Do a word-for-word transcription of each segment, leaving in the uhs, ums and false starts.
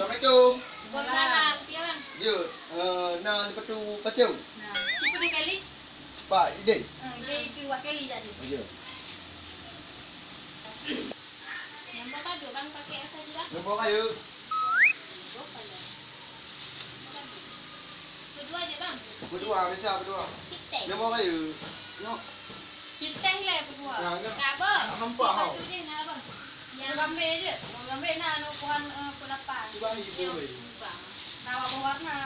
Assalamualaikum. Waalaikumsalam, pion. Ya, eh, na sipatu pacong. Nah, sipatu kali? Pak Idin. Eh, dia itu wak kali tak tu? Ya. Nombor padum bang pakai asal je lah. Nombor kayu. Nombor kayu. Berdua je bang. Berdua, biasa berdua. Citeng. Nombor kayu. Nok. Citeng le berdua. Ya, ya. Nak apa? Hampa, ha. Satu je nak apa? Yang gambar je. Gambar nak anu puhan, eh, pukul lapan. Cuba ni, cuba. Nak warna-warna.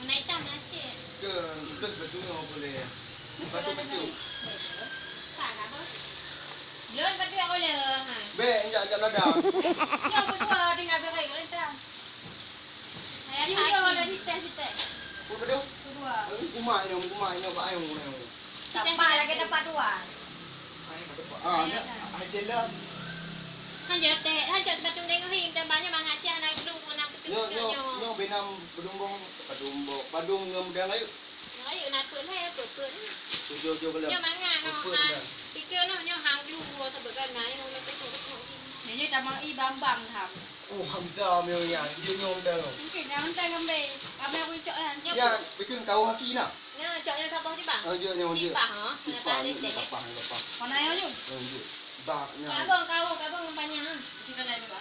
Warna hitam lah cik. Ke, betul betul nyoe boleh. Batu kecil. Pak, apa? Belum batu yang boleh. Ha. Bek, jak jak ladang. Nyoe berdua tinggal berai rentang. Ayah kaki. Nyoe ada di teh, di teh. Apa berdua? Berdua. Kumat nyoe, kumat nyoe, Pak, ayo, ayo. Tapa lagi dapat dua. Ah, ada. Ada lah. Hanjeuet teh, hanjeuet teubatung deungoe him, teuh banyak mangat cah na glu, na peutu nyoe, nyoe, nyoe. Nyoe benam padum bong, padum bong, padum ngon mudang ayu. Ayu na peuet lah, peuet, peuet. Tujoh-tujoh keulam. Nyoe mangat noh, peuet ha. Peuet keulam. Pike noh, nyoe hang glu, sabeue kan, na, nyoe, nyoe, nyoe, nyoe, nyoe. Nyoe, nyoe tamong i bambang ham. Oh, Hamzah nyoe nyan, nyoe, nyoe mudang. Mungkin nyan mantong ngambil. Kami aku cok lah. Ya, bikin kau haki nak. Nyoe, cok nyoe saboh je, bang. Oh, jeuet nyoe, jeuet. Cipah, ha. Cipah, cipah, cipah. Mana nyoe, jeuet? Oh, jeuet. Bah, nyoe. Kabong, kau, kabong panyang, ha. Kita dah dua.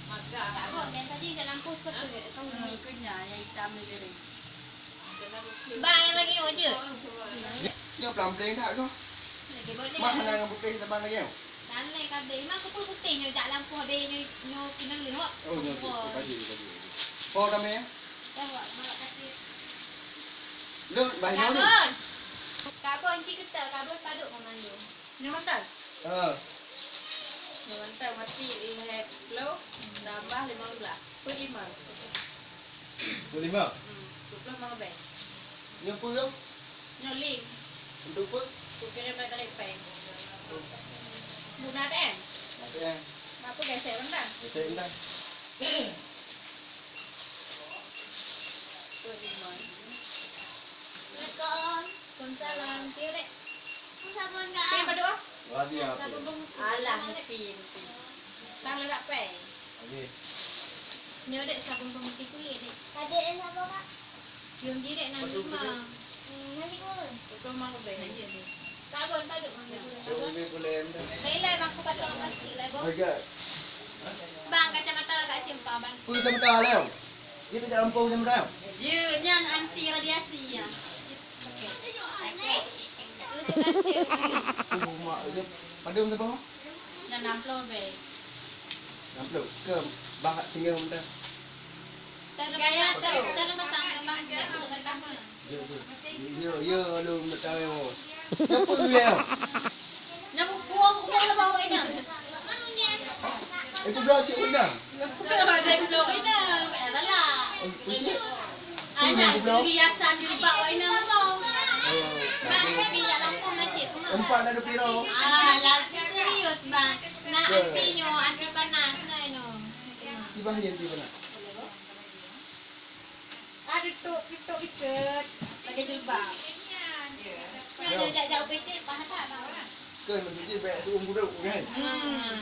Maga. Kabong, dan tadi dalam pos betul, kau ni. Kenyang, yang hitam ni kering. Bang, yang lagi, oh, jeuet. Nyoe pelan-pelan tak kau? Lagi boleh. Mak, kena dengan putih, teban lagi, oh. Dalai kabeh. Memang aku pun putih nyoe jak lampu habis nyoe, nyoe kena leuhok. Oh, nyoe tu, tu, baju, baju, baju. Ho damé, ya? Dah, wak, mak kasih. Lu, bah, nyoe lu. Kabon. Kabon cik kita, kabon paduk memandu. Nyoe mantap. Ha. Nyoe mantap mati lima puluh, tambah lima belas. Pukul lima. Pukul lima? Hmm, dua puluh lima lebih. Nyoe peue, Yong? Nyoe link. Untuk peue? Kukira bak dari peng. Buna A T M? A T M. Apa gesek benda? Gesek benda. Pukul lima. Assalamualaikum. Waalaikumsalam. Piye, Dek? Sabun dah. Piye, Pak Dok? Lagi apa? Sabun bong-, alah, mungkin, mungkin. Tang ledak peng. Okey. Nyoe, Dek, sabun pemutih kulit, Dek. Tadi, eh, siapa, Kak? Cium jih, Dek, enam lima. Hmm, nanti kurun. Betul, Mak, betul. Lanjut, Dek. Kak Bon, paduk, Mak, betul. Kak Bon. Boleh, boleh, boleh. Lain-lain, Bang, aku patong plastik lah, Bang. Okey. Bang, kacamata agak cium, Pak, Bang. Pun kacamata, Leong. Kita jangan lupa macam mana? Jeuet nyan anti radiasi ya. Okey. Tubuh mak dia. Pada berapa? Dah enam puluh lebih. Enam puluh. Ke bah tinggal muda. Gaya tu, kalau pasang gambar dia tu kata. Ya, ya. Ya, ya, lu nak tahu. Siapa tu ya? Nyamuk buang, buang lah bawah inang. Eh, tu belah cik Wina. Ada belah inang, tak salah. Eh, tu cik. Anak tu hiasan di bawah inang, bang. Oh, tak ada. Bang, tapi yak lampung lah, cik, tu mah. Empat ada piro? Ah, laju serius, bang. Nak anti nyo, anti panas, nah, nyo. Tiba hari anti panas. Ada tutup, tutup ikat, pakai jilbab. Nyoe, nyoe, jak, jak U P T, paham tak, Bang? Kan, maksudnya, banyak turun budak, kan? Hmm.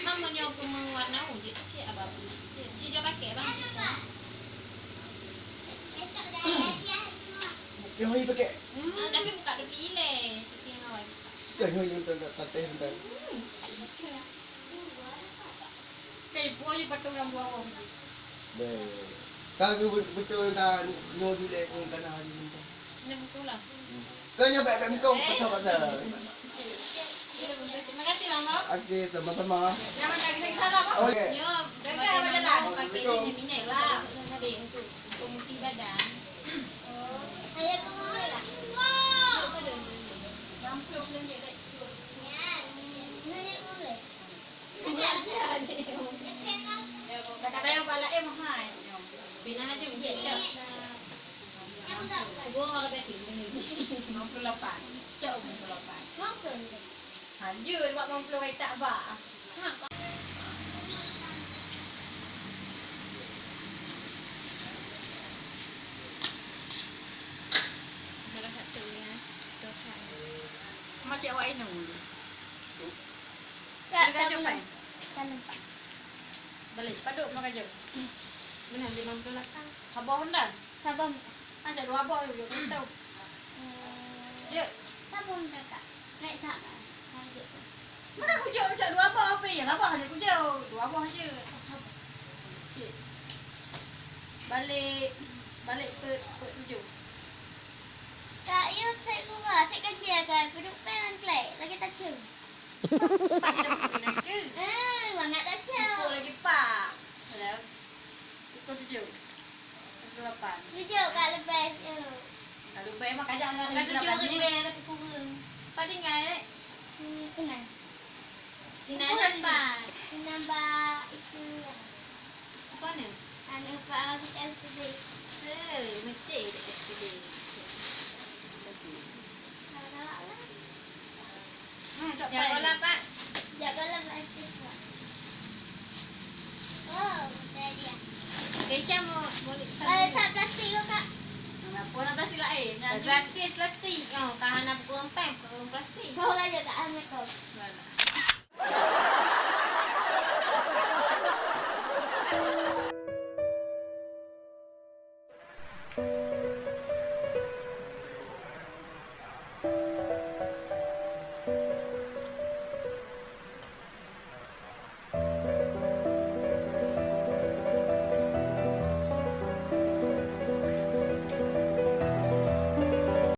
Mama nyoe aku mewarna, oh, je kecil, abang aku kecil. Cik, dia pakai, Bang. Yang mana pakai? Hmm, tapi buka tepi leh. Tepi yang awal buka. Kan, yang tak, tak, tak, tak. Hmm. Kai po ye patong lam dua wong. Deh. Ka ke betul ka nyoe dilek pun kana hari ni. Nya betul lah. Kau nyoe bek-bek mukong, eh, patah-patah. Terima kasih, Bang. Okey, sama-sama. Jangan lagi sakit salah, Bang. Okey. Yo, gagal pada lah. Pakai ni minyak lah. Untuk, untuk muti badan. Oh. Saya tu mau lah. Wow. Apa dia? Enam puluh ringgit. Ya. Lima puluh lapan. Cok, lima puluh lapan. Lanjut, lima puluh tak ba. Macam awak inong. Kak, tak nampak. Balik, padum maka jeuet. Meunan limong ploh lapan. Saboh dah. Saboh. Ada dua boh yuk, yuk, kita. Hmm. Yuk. Saboh dah, Kak. Naik tak, Kak? Lanjut. Mana kujok, cak dua boh apa ya? Saboh aja kujok. Dua boh aja. Cik. Balik, balik ke, ke tujuh. Kak, yuk, saya keluar, saya kerja, Kak. Puduk pen, Kak. Lagi tak cium. Macam tu nak ke? Eh, bangat dah, Cak. Ikut lagi pak. Terus ikut tujuh. Tujuh lapan. Tujuh kat lepas tu. Kalau lepas mah kajak enggak. Kat tujuh lebih ada kurang. Empat tinggal, eh? Hmm, tenang. Sina nampak. Nampak itu. Apa ni? Anu, Pak, masuk L P D. Eh, mesti dek L P D. Salah lah. Hmm, tak jaga lah, Pak. Jaga lah, Pak, L P D, Pak. Oh, betul dia. Keisha mau, mau lihat. Eh, tak plastik tu, Kak. Kenapa nak plastik lain? Gratis plastik. Oh, tahan apa pun plastik. Kau aja, Kak, ambil kau. Mana?